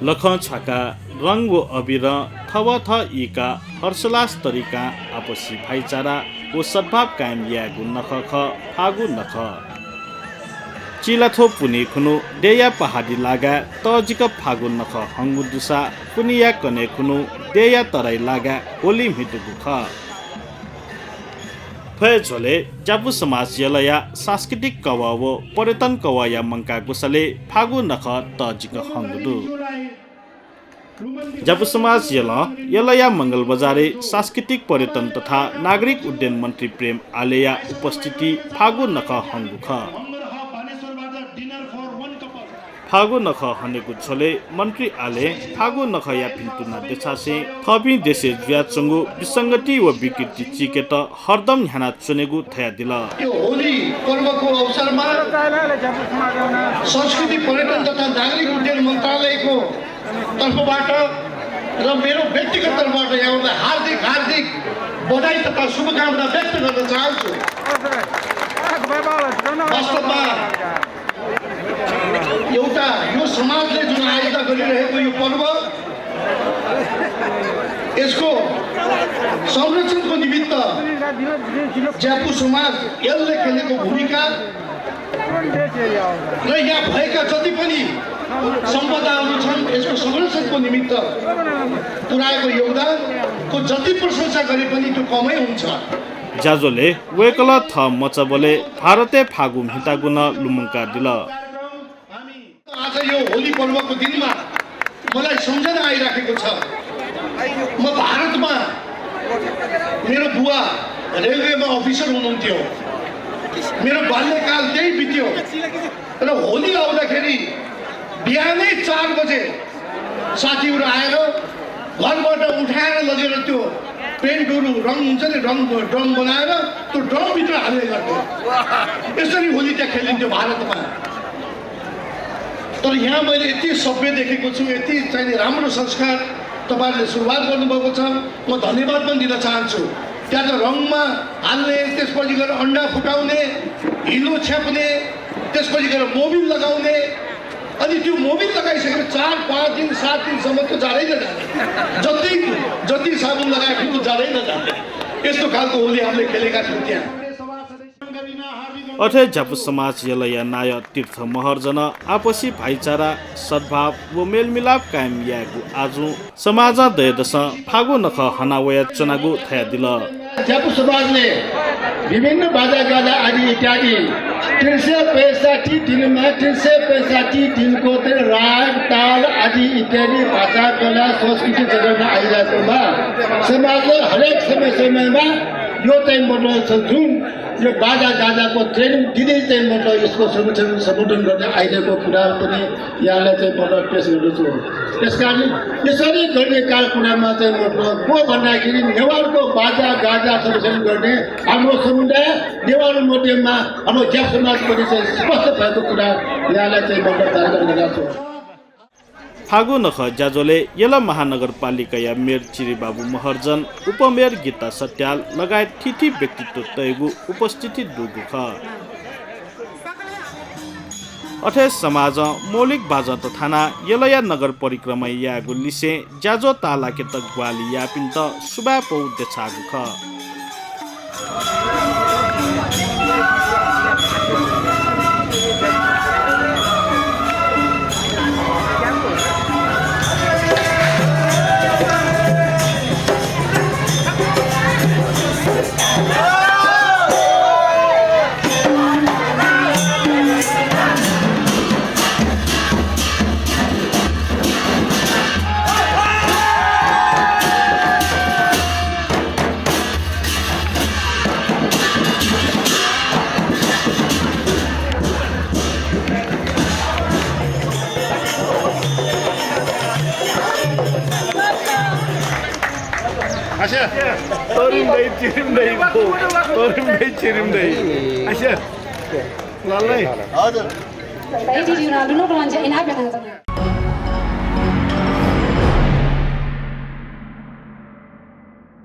लखन छाका रंग व अबिर थवा थ इका हर्षलास तरिका आपसी भाइचारा व सद्भाव कायम यागु नख ख फागु नख चिलाथो पुनि खुनु देया पहाडी लागा तजिक फागु नख हंगु दुसा पुनिया कने खुनु देया तराई लागा ओली मिटुगु ख फय झोले जापु समाज यलया सांस्कृतिक कवा व पर्यटन कवा या मंका गुसले फागु नख तजिक हंगुदु जापु समाज यलया मंगल बजारे सांस्कृतिक पर्यटन तथा नागरिक उड्डयन मन्त्री प्रेम आलेया उपस्थिति फागु नख हंगु ख फागु नख हनेगु छोले मन्त्री आले फागु नख या पिन्तुना देछासे थपि देशे जुया चंगु विसंगति व विकृति चिकेट हरदम ह्याना चुनेगु थया दिल यो होली पर्वको अवसरमा संस्कृति पर्यटन तथा नागरिक उड्डयन मन्त्रालयको तर्फबाट र मेरो व्यक्तिगत तर्फबाट यहाँलाई हार्दिक बधाई तथा शुभकामना व्यक्त गर्न चाहन्छु। वास्तवमा एउटा यो समाजले जुन आयोजना गरिरहेको यो पर्व यसको संरक्षणको निमित्त ज्यापु समाज यसले खेलेको भूमिका र यहाँ भएका जति पनि सम्पदाहरू छन् यसको संरक्षणको निमित्त पुर्याएको योगदानको जति प्रशंसा गरे पनि त्यो कमै हुन्छ। जाजोले वेकल थ मचबले भारते फागु हितागुन लुमुङका दिल आज यो होली पर्वको दिनमा मलाई सम्झना आइराखेको छ। म भारतमा मेरो बुवा रेलवेमा अफिसर हुनुहुन्थ्यो। मेरो बाल्यकाल त्यही बित्यो र होली आउँदाखेरि बिहानै 4 बजे साथीहरू आएर घरबाट उठाएर लगेर त्यो पेन्टहरू रङ हुन्छ नि ड्रम बनाएर त्यो ड्रमभित्र हाल्ने गर्थ्यो। यसरी होली त्यहाँ खेलिन्थ्यो भारतमा। तर यहाँ मैले यति सभ्य देखेको छु, यति चाहिने राम्रो संस्कार तपाईँहरूले सुरुवात गर्नुभएको छ। म धन्यवाद पनि दिन चाहन्छु। त्यहाँ त रङमा हाल्ने, त्यसपछि गएर अन्डा फुटाउने, हिलो छ्याप्ने, त्यसपछि गएर मोबिल लगाउने, अनि त्यो मोबिल लगाइसकेर 4-5 दिन 7 दिनसम्म त जाँदै नजाने, जति साबुन लगाए पनि जाँदै नजाने, यस्तो खालको होली हामीले खेलेका थियौँ त्यहाँ। अथे जापु समाज यलया नाय तीर्थ महर्जन आपसी भाइचारा सद्भाव व मेलमिलाप कायम यागु आजु समाज दयदस फागु नख हनावया चनागु थया दिल जापु समाजले विभिन्न बाजा गाजा आदि इत्यादि 365 दिनमा 365 दिनको राग ताल आदि इत्यादि भाषा कला संस्कृति जगाउन आइरहेकोमा समाजले हरेक समयमा यो चाहिँ मतलब जुन यो बाजा गाजाको ट्रेनिङ दिँदै चाहिँ मतलब यसको संरक्षण गर्ने आइरहेको कुरा पनि यहाँलाई चाहिँ मतलब पेश गर्दछु। त्यसकारण यसरी गर्ने कुरामा चाहिँ मतलब को भन्दाखेरि नेवारको बाजा गाजा संरक्षण गर्ने हाम्रो समुदाय नेवार मध्येमा हाम्रो ज्याप समाज पनि चाहिँ स्पष्ट भएको कुरा यहाँलाई चाहिँ मतलब जानकारी गराउँछु। फागु नख जाजोले यला महानगरपालिका या मेयर चिरी बाबु महर्जन उपमेयर गीता सत्याल लगायत ठिठी व्यक्तित्व तयगु उपस्थिति दुगु ख अथे समाज मौलिक बाजा तथाना यलया नगर परिक्रमा यागु लिसे जाजो ताला के तक ग्वाली यापिन्त सुबा पौ देछागु ख Asya, torim dai chirim dai. Asya, lalai. Ada. Bayi di mana dulu kalau macam ini apa yang